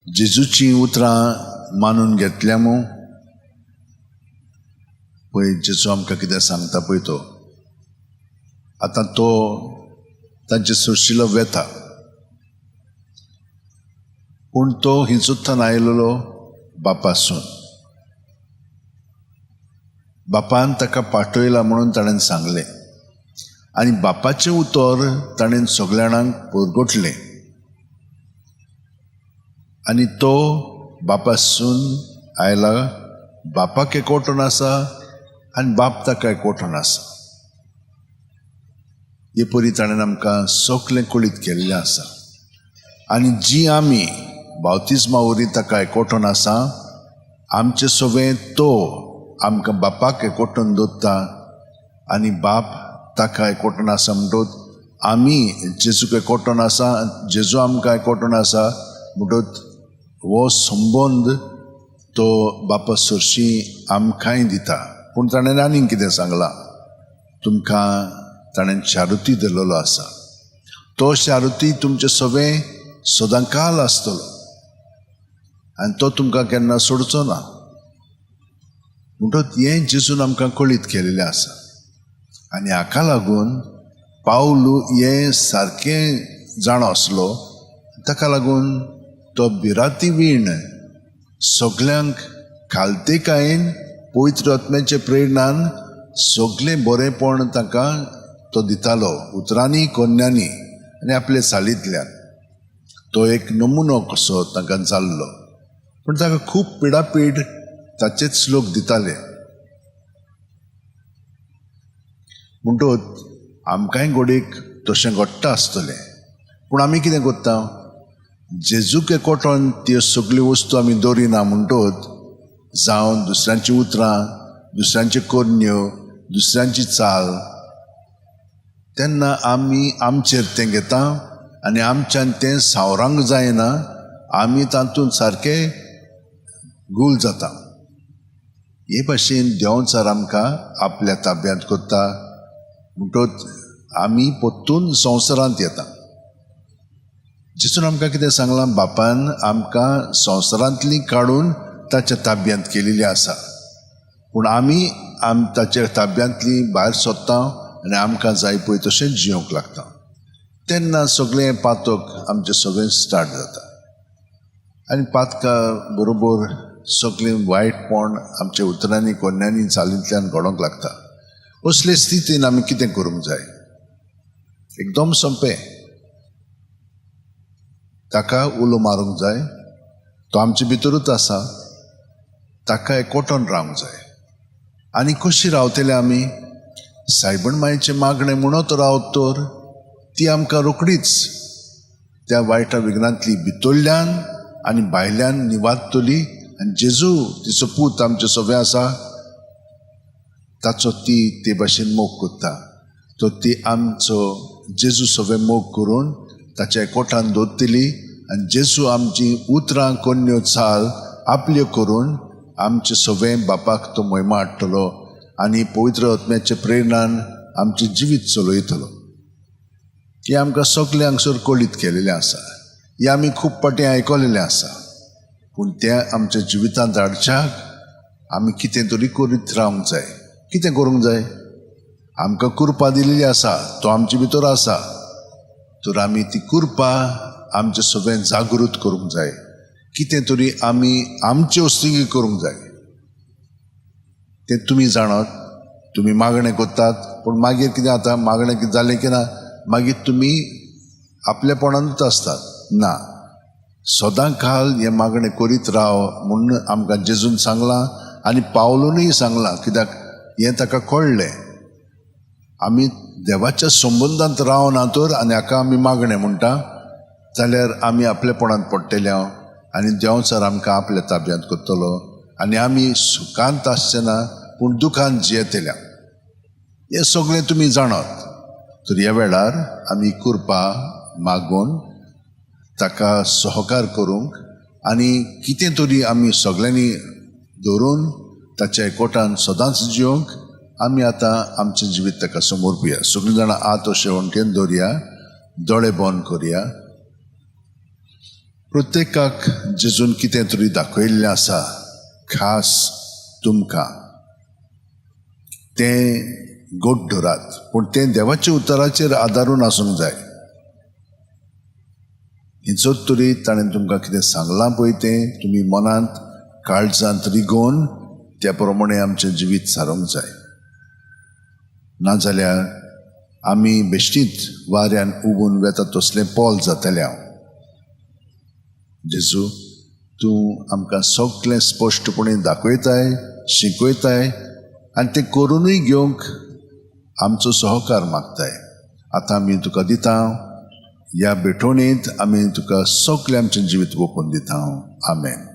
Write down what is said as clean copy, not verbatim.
जेजूचीं उतरां मानून घेतल्या मू? पळय जेजू आमकां कितें सांगता पळय तो. आतां तो तांचे सुशिलो वेता, पूण तो हिंचुत्तान आयलेलो बापासून. बापान ताका पाठयला म्हणून ताणें सांगलें आनी बापाचें उतर ताणें सगल्या जाणांक परगटलें आनी तो बापासून आयला, बापाक एकवटून आसा आनी बाप ताका एकवटून आसा. हे परी ताणें आमकां सगलें कळीत केल्लें आसा आनी जी आमी बावतिज्मा वरवीं ताका एकवटून आसा, आमचें सगळें तो आमकां बापाक एकवटून दवरता आनी बाप ताका एकवटून आसा. म्हणटकच आमी जेजूक एकवटून आसा, जेजू आमकां एकवटून आसा. म्हणटकच हो संबंद तो बापा सरशी आमकांय दिता. पूण ताणें आनीक कितें सांगलां तुमकां, ताणें शारुती दिल्लो आसा. तो शारुती तुमचें सगळें सदांकाल आसतलो आनी तो तुमकां केन्ना सोडचो ना. म्हणटकच हें जेजून आमकां कळीत केलेलें आसा आनी हाका लागून पावलू हें सारकें जाणो आसलो. ताका लागून तो भिरांती वीण सगल्यांक खालतेकायेन पवित्र आत्म्याचे प्रेरणान सगलें बरेंपण तांकां तो दितालो, उतरांनी कोन्यांनी आनी आपले चालींतल्यान. तो एक नमुनो कसो तांकां जाल्लो. पूण ताका खूब पिडापीड ताचेच लोक दिताले. म्हणटकच आमकांय घडयेक तशें घडटा आसतलें. पूण आमी कितें करता, जेजूक एकवटून त्यो सगल्यो वस्तू आमी दवरिना. म्हणटकच जावं दुसऱ्यांची उतरां, दुसऱ्यांच्यो करण्यो, दुसऱ्यांची चाल, तेन्ना आमी आमचेर तें घेता आनी आमच्यान तें सावरांक जायना, आमी तातूंत सारके गुल जाता. हे भाशेन देंवचार आमकां आपल्या ताब्यांत करता. म्हणटकच आमी परतून संवसारांत येता. जेजून आमकां कितें सांगलां, बापान आमकां संवसारांतली काडून ताच्या ताब्यांत केलेली आसा. पूण आमी ताच्या ताब्यांतली भायर सोदता आनी आमकां जाय पळय तशेंच जियोंक लागता. तेन्ना सगळें पातक आमचें सगळें स्टार्ट जाता आनी पातका बरोबर सगळें वायटपण आमच्या उतरांनी कोन्यांनी चालींतल्यान घडोवंक लागता. असले स्थितीन आमी कितें करूंक जाय? एकदम सोंपें, ताका उलो मारूंक जाय. तो आमचे भितरूच आसा, ताका एकवटून रावंक जाय. आनी कशी रावतले आमी? सायबण मायचें मागणें म्हणत रावत तर ती आमकां रोखडीच त्या वायटा विघ्नांतली भितरल्यान आनी भायल्यान निवादतली आनी जेजू तिचो पूत आमचे सगळें आसा ताचो ती ते भाशेन मोग करता. तो ती आमचो जेजू सगळें मोग करून ताच्या एकवटान दवरतली आनी जेजू आमची उतरां कोन्न्यो चाल आपल्यो करून आमचे सगळें बापाक तो मोहिमा हाडटलो आनी पवित्र आत्म्याच्या प्रेरणान आमचें जिवीत चलयतलो. हें आमकां सगळें हांगसर कळीत केलेलें आसा, हें आमी खूब फावटीं आयकलेलें आसा. पूण तें आमच्या जिवितांत हाडच्याक आमी कितें तरी करीत रावंक जाय. कितें करूंक जाय? आमकां कृपा दिलेली आसा, तो आमचे भितर आसा, तर आमी ती कृपा आमचें सगळें जागृत करूंक जाय. कितें तरी आमी आमचे वस्ती करूंक जाय. तें तुमी जाणात, तुमी मागणें करतात, पूण मागीर कितें जाता, मागणें कितें जालें की ना मागीर तुमी आपलेपणानूच आसतात. ना, सदां काल हें मागणें करीत राव म्हूण आमकां जेजून सांगलां आनी पावलूनय सांगलां. कित्याक हें ताका कळ्ळें, आमी देवाच्या संबंदांत रावना तर आनी हाका आमी मागणें म्हणटा जाल्यार आमी आपलेपणांत पडटले आनी देंवचार आमकां आपल्या ताब्यांत करतलो आनी आमी सुखांत आसचे ना पूण दुखांत जियेतले. हें सगळें तुमी जाणात. तर ह्या वेळार आमी कृपा मागून ताका सहकार करूंक आनी कितें तरी आमी सगळ्यांनी धरून ताच्या एकवटान सदांच जियोंक आमी आतां आमचें जिवीत ताका समर्पुया. सगळीं जाणां आत अशें वणटेन दवरया, दोळे बंद करया. प्रत्येकाक जेजून कितें तरी दाखयल्लें आसा, खास तुमकां. तें गोड धरात, पूण तें देवाच्या उतराचेर आदारून आसूंक जाय. जर तरी ताणें तुमकां कितें सांगलां पळय, तें तुमी मनांत काळजांत रिगोवन त्या प्रमाणे आमचें जिवीत सारोंक जाय. नाजाल्यार आमी बेश्टीच वाऱ्यान उबून वेता तसलें पोल जातलें हांव. जेजू, तूं आमकां सगळें स्पश्टपणे दाखयताय, शिकयताय आनी तें करुनूय घेवंक आमचो सहकार मागताय. आतां आमी तुका दिता. ह्या भेटवणेंत आमी तुका सगळें आमचें जिवीत ओंपून दिता. आमेन.